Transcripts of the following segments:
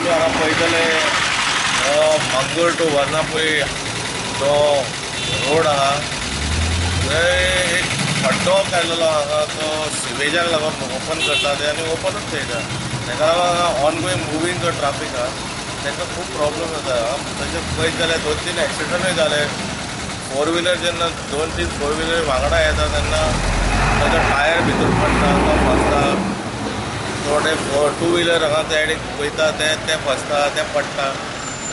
तुमी हांगा पळयतले मंगूर टू वर्णापुरी जो रोड आहा थंय एक खड्डो काडलेलो आहा तो सिवेजाक लागून ओपन करता ते आनी ओपनूच थेयता. ताका लागून ऑनगोईंग मुवींग जो ट्राफीक आहा ताका खूब प्रॉब्लम जाता. तशें पळयत जाल्यार 2-3 एक्सिडंटूय जाले. फोर व्हिलर जेन्ना 2-3 फोर व्हिलर वांगडा येता तेन्ना ताजो टायर भितर पडटा, तो फसता. थोडे टू व्हिलर हांगा सायडीक वयता ते फसता, ते पडटा.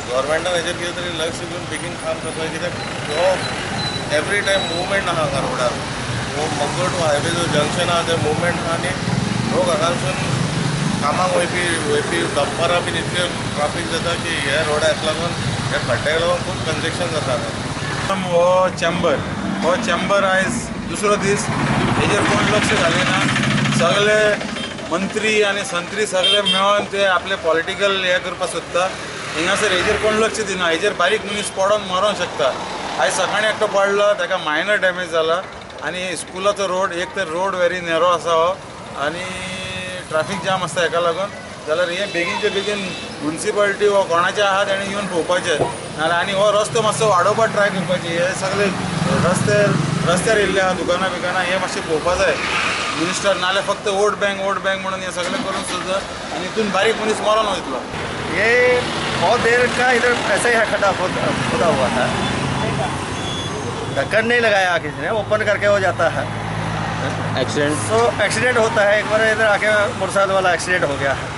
गव्हर्मेंटान हेजेर कितें तरी लक्ष दिवन बेगीन काम करपाक, कित्याक हो एवरी टायम मुवमेंट आहा हांगा रोडार. हो मंगूर टू हायवे जो जंक्शन आहा ते मुवमेंट आहा आनी लोक हांगासून कामाक वयपी डंपरां बीन इतले ट्राफीक जाता की हे रोडाक लागून हे खड्ड्याक लागून खूब कंजेक्शन जाता. हो चेंबर, हो चेंबर आयज दुसरो दीस हेजेर कोण लक्ष घालिना. सगळे मंत्री आनी संत्री सगळे मेळोन ते आपले पॉलिटिकल हे करपाक सोदता. हिंगासर हेजेर कोण लक्ष दिना. हेजेर बारीक मनीस पडोन मरोंक शकता. आयज सकाळीं एकटो पडलो, ताका मायनर डॅमेज जाला. आनी स्कुलाचो रोड एक तर रोड व्हेरी नॅरो आसा हो आनी ट्राफीक जाम आसता हेका लागून. जाल्यार हे बेगीनचे बेगीन म्युनिसिपालिटी वो कोणाचें आहा तेणें येवन पळोवपाचें. नाल्यार आनी हो रस्तो मातसो वाडोवपाक ट्राय करपाची. हे सगळे रस्ते रस्त्यार येयल्ले आहा दुकानां बिकानां, हे मातशें पळोवपा जाय मिनिस्टर. नाल्यार फक्त वोट बँक वोट बँक म्हणून हे सगळें करून सुद्दां आनी हितून बारीक मनीस मरोन वयतलो. ये बहुत देर का इधर ऐसा ही है, खड्डा खुदा हुआ था, ढक्कन नहीं लगाया किसी ने, ओपन करके हो जाता है एक्सीडेंट. तो एक्सीडेंट होता है. एक बार इधर आके मोटरसाइकिल वाला एक्सीडेंट हो गया है.